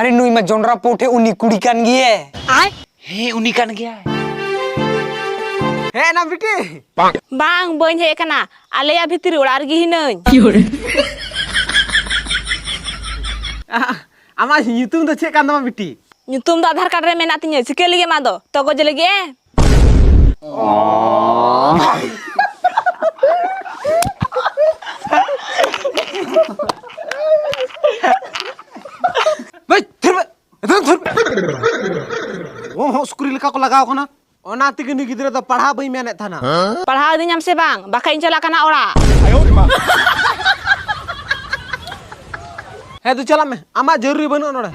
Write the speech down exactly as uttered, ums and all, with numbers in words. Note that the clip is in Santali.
ᱟᱨᱮ, ᱱᱩᱭ ᱢᱟ ᱡᱚᱱᱰᱨᱟ ᱯᱳ ᱴᱷᱮᱡ ᱩᱱᱤ ᱠᱩᱲᱤ ᱠᱟᱱ ᱜᱮᱭᱟᱭ᱾ ᱦᱮᱸ, ᱩᱱᱤ ᱠᱟᱱ ᱜᱮᱭᱟᱭ᱾ ᱦᱮᱡ ᱮᱱᱟᱢ ᱵᱤᱴᱤ? ᱵᱟᱝ, ᱵᱟᱹᱧ ᱦᱮᱡ ᱟᱠᱟᱱᱟ᱾ ᱟᱞᱮᱭᱟᱜ ᱵᱷᱤᱛᱤᱨ ᱚᱲᱟᱜ ᱨᱮᱜᱮ ᱦᱤᱱᱟᱹᱧ᱾ ᱟᱢᱟᱜ ᱧᱩᱛᱩᱢ ᱫᱚ ᱪᱮᱫ ᱠᱟᱱ ᱛᱟᱢᱟ ᱵᱤᱴᱤ? ᱧᱩᱛᱩᱢ ᱫᱚ ᱟᱫᱷᱟᱨ ᱠᱟᱨᱰ ᱨᱮ ᱢᱮᱱᱟᱜ ᱛᱤᱧᱟᱹ᱾ ᱪᱤᱠᱟᱹ ᱞᱟᱹᱜᱤᱫ ᱟᱢᱟᱜ ᱫᱚ? ᱛᱚᱜᱚᱡ ᱞᱟᱹᱜᱤᱫ ᱮ? ᱵᱮᱥ, ᱛᱷᱤᱨ ᱢᱮ᱾ ᱮᱛᱚᱢ ᱛᱷᱤᱨ ᱢᱮ᱾ ᱚ ᱦᱚᱸ, ᱥᱩᱠᱨᱤ ᱞᱮᱠᱟ ᱠᱚ ᱞᱟᱜᱟᱣ ᱠᱟᱱᱟ᱾ ᱚᱱᱟ ᱛᱮᱜᱮ ᱱᱩᱭ ᱜᱤᱫᱽᱨᱟᱹ ᱫᱚ ᱯᱟᱲᱦᱟᱣ ᱵᱟᱹᱧ ᱢᱮᱱᱮᱫ ᱛᱟᱦᱮᱱᱟ᱾ ᱯᱟᱲᱦᱟᱣ ᱤᱫᱤᱧᱟᱢ ᱥᱮ ᱵᱟᱝ? ᱵᱟᱠᱷᱟᱡ ᱤᱧ ᱪᱟᱞᱟᱜ ᱠᱟᱱᱟ ᱚᱲᱟᱜ᱾ ᱦᱮᱸ, ᱫᱩ ᱪᱟᱞᱟᱜ ᱢᱮ, ᱟᱢᱟᱜ ᱡᱟᱹᱨᱩᱨᱤ ᱵᱟᱹᱱᱩᱜᱼᱟ ᱱᱚᱰᱮ᱾